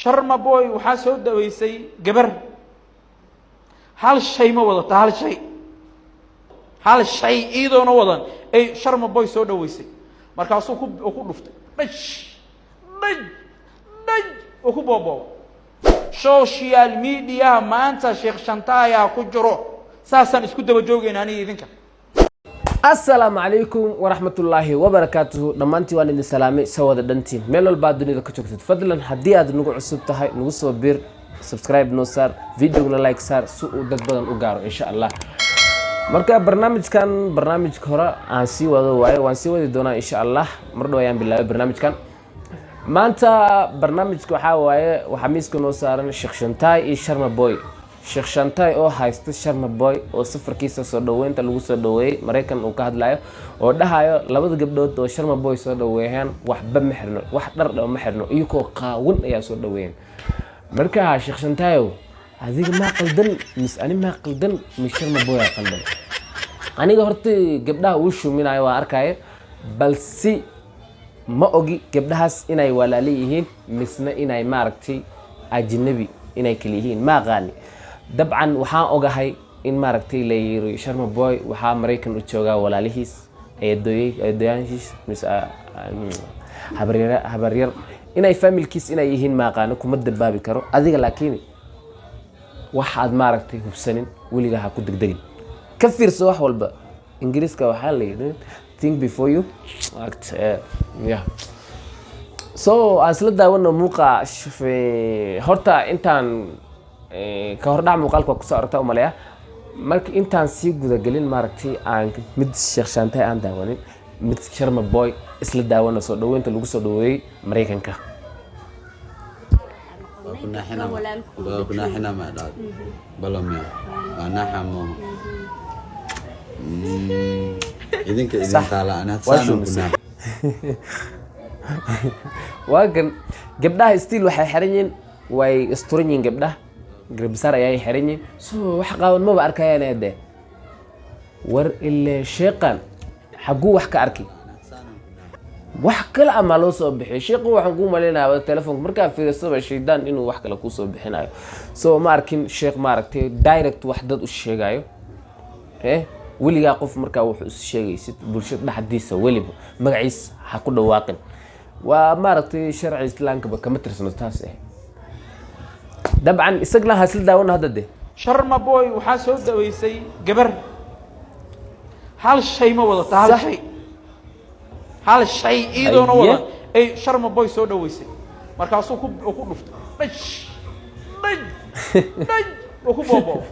Sharma Boy waxaa soo dhaweysay gabar hal shay ma wadato, hal shay, hal shay iyadoona wadan ay Sharma Boy soo dhaweysay. Markaasuu ku dhuftay dhaj dhaj dhaj oo ku boobooba social media. Maanta Sheekh Shantaayaa ku jiro, saasaan isku daba joogayna aniga idinka. Asalaamu calaykum waraxmatullaahi wabarakaatuhu. Dhammaantiin waan idin salaamay, soo wada dhantiin meel walbaa dunida ka joogtid. Fadlan, haddii aad nagu cusub tahay, nagu soo bir, subscribe noo saar, videogna like saar si uu dad badan u gaaro, insha Allah. Marka barnaamijkan barnaamijka hore aan sii wado waayo, waan sii wadi doonaa, insha Allah. Mar dhow ayaan bilaabay barnaamijkan. Maanta barnaamijka waxaa waaye, waxaa miiska noo saaran Sheekh Shantaay iyo Sharma Boy. Sheekh Shantaay oo haysta Sharma Boy oo safarkiisa soo dhaweynta lagu soo dhaweeyey Maraykan uu ka hadlayo oo dhahayo labada gabdhood oo Sharma Boy soo dhaweeyaan waxba ma xirno, wax dhar dha ma xirno, iyagoo qaawan ayaa soo dhaweeyeen. Marka Sheekh Shantaayow, adiga maa qaldan mise ani maa qaldan mise Sharma Boy aa qaldan? Aniga horta gabdhaha uu shuminayo waa arkaya, balse ma ogi gabdhahaas inay walaalo yihiin misna inay maaragtay ajnabi inay kala yihiin, ma aqaani. Dabcan waxaan ogahay in maaragtay la yiri Sharma Boy waxaa Maraykan u joogaa walaalihiis, eedooyey, eedoyaashiis mise habaryar, habaryar inay familkiis inay yihiin, ma aqaano, kuma dambaabi karo adiga. Laakiin waxaad maaragtay hubsanin weligaa ha ku degdegin, ka fiirso wax walba. Ingiriiska waxaa la yidhi, "Think before you act." Yeah, so aan isla daawano muuqa. Horta intaan ka hordhac muuqaalka waa kusoo aragta umaleya. Marka intaan sii gudagelin, maaragtay, aan mid Sheekh Shaantay aan daawanin, mid Sharma Boy isla daawano, soo dhaweynta lagu soo dhaweeyey Maraykanka. Waa ku naaxina, waa ku naaxina, ma dhacdo balamiya waa naaxa maaha. Idinka idin Sax. taala ana Waa saan ku shumisay. naax. Waa kan gabdhaha still waxay xiran yihiin, way isturan yihiin. Gabdhaha garbisaar ayay xiran yihiin, so wax qaawan maba arkayaan. De war ile sheeqan xagguu wax ka arkay? Wax kale amaa loo soo bixiyo sheequ? Waxaan kuu malaynayaa telefoonka markaa fiirsaba shaydaan inuu wax kale kuusoo bixinayo. So ma arkin sheekh maaragtay direct wax dad u sheegayo. Weligaa qof markaa wuxuu is sheegaysid bulshada dhexdiisa, weliba magaciis ha ku dhawaaqin. Waa maaragtay sharci islaamkaba kama tirsano taas. Dabcan isagna ha isla daawana hadda de. Sharma Boy waxaa soo dhaweysay gabar hal shay ma wadato, hal Sax. shay, hal shay iyadoona Haye. wadan ay Sharma Boy soo dhaweysay. Markaasuu ku dhuftay dhaj dhaj dhaj oo ku booboobo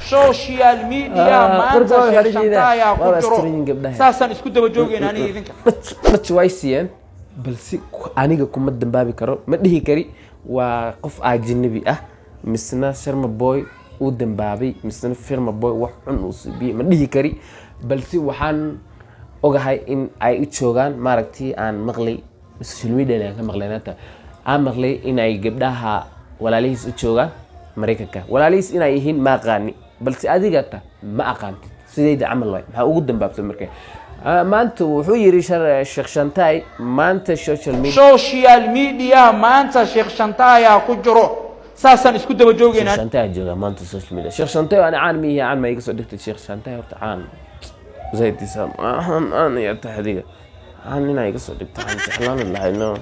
social media. Ah, maanta marka waa Sheekh xarijida. Shantaayaa ku Waaba jiro, asturan yihiin gabdhaha. saasaan isku daba joogayna aniga idinka. Dhaj dhaj way siiyeen, balse aniga kuma dambaabi karo, ma dhihi kari waa qof ajnabi ah misna Sharma Boy uu dambaabay misna Sharma Boy wax xun uu subiyey, ma dhihi kari. Balse waxaan ogahay in ay u joogaan, maaragtay, aan maqlay social media, aan ka maqlay nata, aan maqlay in ay gabdhaha walaalihiis u joogaan Maraykanka. Walaalihiis inay yihiin ma aqaani, balse adiga ta ma aqaantid sidayda camal waay. Maxaa ugu dambaabtay marka? Maanta wuxuu yiri Sheekh Shantaay maanta social media. Social media maanta Sheekh Shantaayaa ku jiro, saasaan isku daba joogayna. Sheekh Shantaay jooga maanta social media. Sheekh Shantaay ana caan miyihi? Caan ma iga soo dhigtay? Sheekh Shantaay horta caan zaydisa aan aan ayaa tahay adiga. Caan inaa iga soo dhigto aan jeclaan lahay. No,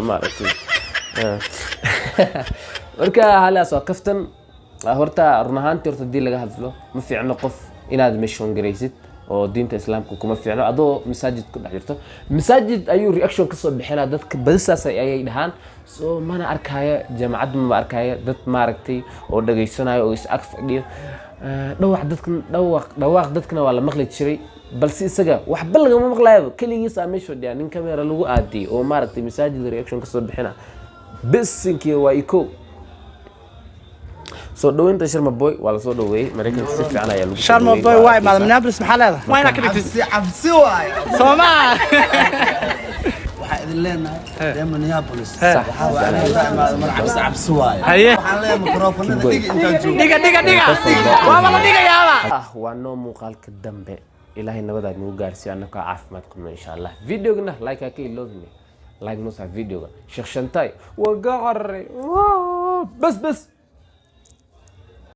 ma aragtay. Marka halaas waa kaftan. Horta run ahaantii, horta haddii laga hadlo, ma fiicno qof inaad mention garaysid oo diinta islaamka kuma fiicno adoo masaajid ku dhex jirto. Masaajid ayuu reaction kasoo bixinaa, dadka badisaas ayay dhahaan. So mana arkaayo jaamacad, maba arkaayo dad maaragtay oo dhageysanayo oo is ag fadhiyo. Dhawaq dadka, dhawaq dhawaaq dadkana waa la maqli jiray, balse isaga waxba lagama maqlaayaba, keligiis aa meesha fadhiya, nin camera lagu aadiyey oo maaragtay masaajid reaction kasoo bixina. Bisinkii waa iko soo dhaweynta Sharma Boy. Waa lasoo dhaweeyey Maraykanka, si fiican ayaa lagu soo Sharma dhaweeyey, Boy waa waa imaada arkaysaa. Minneapolis, maxaa leedahay? Waa inaad ka dhigtid. Cabsi cabsi waaye. Soo maa? Waxaa idin leenahay reer Minneapolis, Sax. waxaa waaye aniga intaa imaada mar cabsi cabsi waaye. Haye. Waxaan leeyahay mikrofonada dhiga intaan joogo. Dhiga, dhiga, dhiga, waaba la dhigayaaba. Waa noo muuqaalka dambe. Ilaahay nabadaad nagu gaarsiiyo annagoo caafimaad qabno, insha Allah. Videogna like ha ka iloobine. Like noo saar videoga. Sheekh Shantay waa ga cararay. Bas bas.